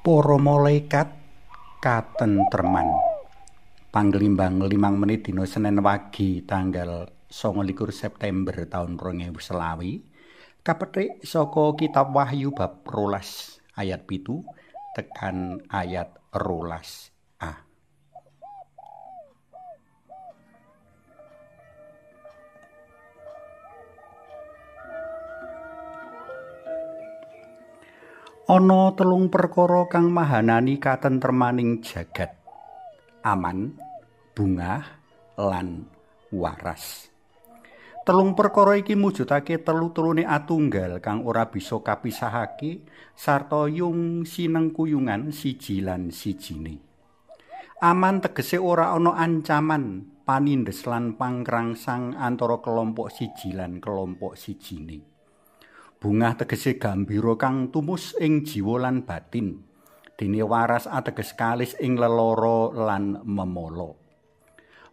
Para malaikat katentreman. Panglimbang 5 menit dina Senen wagi tanggal 29 September taun 2020 kapethik saka kitab Wahyu bab 12 ayat 7 tekan ayat 12a. Ana telung perkara kang mahanani katentremaning jagat: aman, bungah, lan waras. Telung perkara iki mujudake telu-telune atunggal kang ora bisa kapisahake sarta yung sinengkuyungan siji lan sijine. Aman tegese ora ana ancaman, panindes lan pangkrangsang antara kelompok siji lan kelompok sijine. Bungah tegese gambira kang tumus ing jiwa lan batin. Dene waras ateges kalis ing lelara lan memala.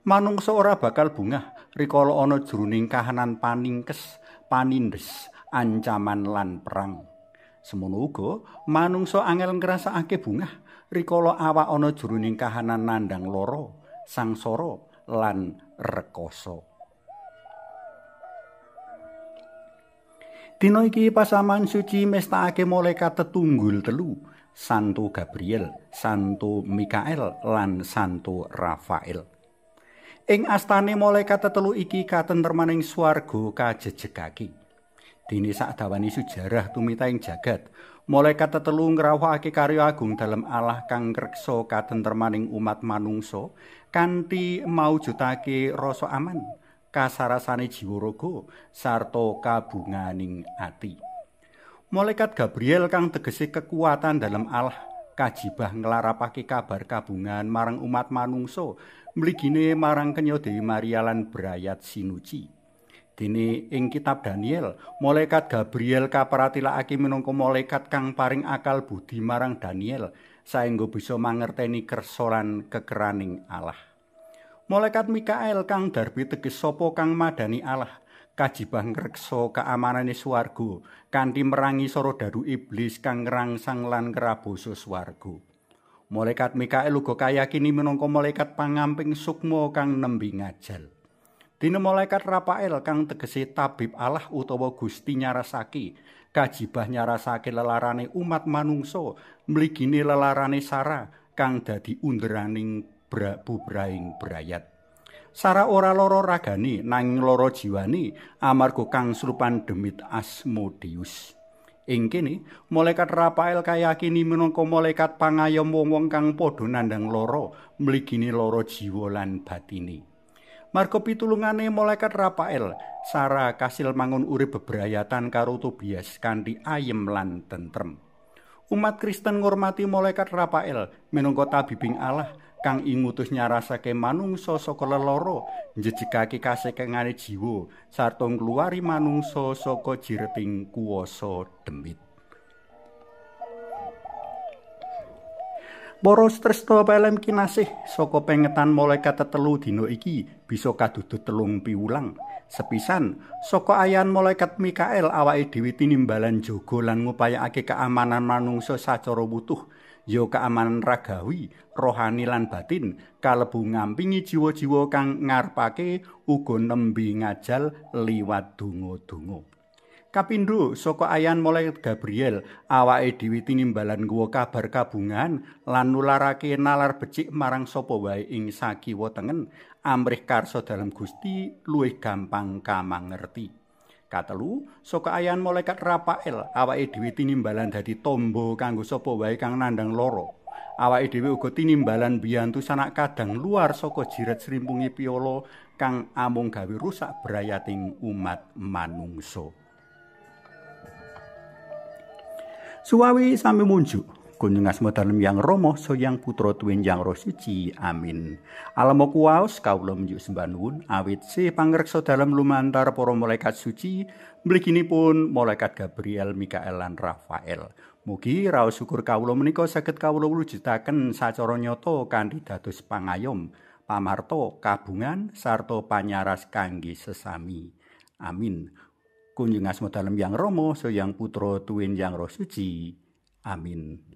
Manungsa ora bakal bungah rikala ana jroning kahanan paningkes, panindes, ancaman lan perang. Semono uga manungsa angel ngrasakake bungah rikala awak ana jroning kahanan nandhang lara, sangsara lan rekoso. Dina iki pasaman suci mestakake malaikat tetunggul telu, Santo Gabriel, Santo Mikael, lan Santo Rafael. Ing astane malaikat tetelu iki katentremaning swarga kajejegake. Dene sakdawane sejarah tumita ing jagat, malaikat tetelu ngrawuhake karya agung dalem Allah kang ngreksa katentremaning umat manungsa kanthi maujudake rasa aman, kasarasane jiwa raga sarta kabunganing ati. Malaikat Gabriel kang tegese kekuatan dalem Allah kajibah nglarapake kabar kabungan marang umat manungsa mligine marang kenya Dewi Maria lan brayat sinuci. Dene ing kitab Daniel, malaikat Gabriel kapratilakake minangka malaikat kang paring akal budi marang Daniel saengga bisa mangerteni kersa lan kekeraning Allah. Malaikat Mikael kang darbi teges sapa kang madani Allah kajibah ngreksa keamanane swarga kanthi merangi sorodaru iblis kang ngrangsang lan ngraboso swarga. Malaikat Mikael uga kayakini minangka malaikat pangamping sukma kang nembe ngajal. Dene malaikat Rafael kang tegese tabib Allah utawa Gusti nyarasake kajibah nyarasake lelarane umat manungsa mligine lelarane Sarah kang dadi underaning bubraing brayat. Sarah ora lara ragane nanging lara jiwane amarga kang slupan demit Asmodeus. Ing kene malaikat Rafael kayakini minangka malaikat pangayom wong-wong kang padha nandhang lara mligine lara jiwa lan batine. Marga pitulungane malaikat Rafael, Sarah kasil mangun urip bebrayatan karo Tobias kanthi ayem lan tentrem. Umat Kristen ngurmati malaikat Rafael minangka tabibing Allah kang ingutus nyarasake manungsa saka lelara, njejegake kasekengane jiwa sarta ngluwari manungsa saka jireting kuwasa demit. Para tresna pelem kinasih, saka pengetan malaikat tetelu dina iki bisa kadudut telung piwulang. Sepisan, saka ayan malaikat Mikael awake dhewe tinimbalan jaga lan ngupayakake keamanan manungsa sacara wutuh, ya keamanan ragawi, rohani lan batin, kalebu ngampingi jiwa-jiwa kang ngarepake uga nembe ngajal liwat donga-donga. Kapindho, saka ayan malaikat Gabriel, awake dhewe tinimbalan nggawa kabar kabungan lan nularake nalar becik marang sapa wae ing sakiwa tengen, amrih karsa dalem Gusti luwih gampang kamangerti. Katelu, saka ayan malaikat Rafael, awake dhewe tinimbalan dadi tombo kanggo sapa wae kang nandhang lara. Awake dhewe uga tinimbalan biyantu sanak kadang luar saka jiret srimpunge piala kang amung gawe rusak brayating umat manungsa. Suwawi sami munjuk. Kunjung asma dalem Yang Rama, Yang Putra tuwin Yang Roh Suci. Amin. Alama kuwaos kawula munjuk sembah nuwun awit sih pangreksa dalem lumantar para malaikat suci, mliginipun malaikat Gabriel, Mikael lan Rafael. Mugi raos syukur kawula menika saged kawula wujudaken sacara nyata kanthi dados pangayom, pamarta, kabungan sarta panyaras kangge sesami. Amin. Kunjung asma dalem Yang Rama, Yang Putra tuwin Yang Roh Suci. Amin.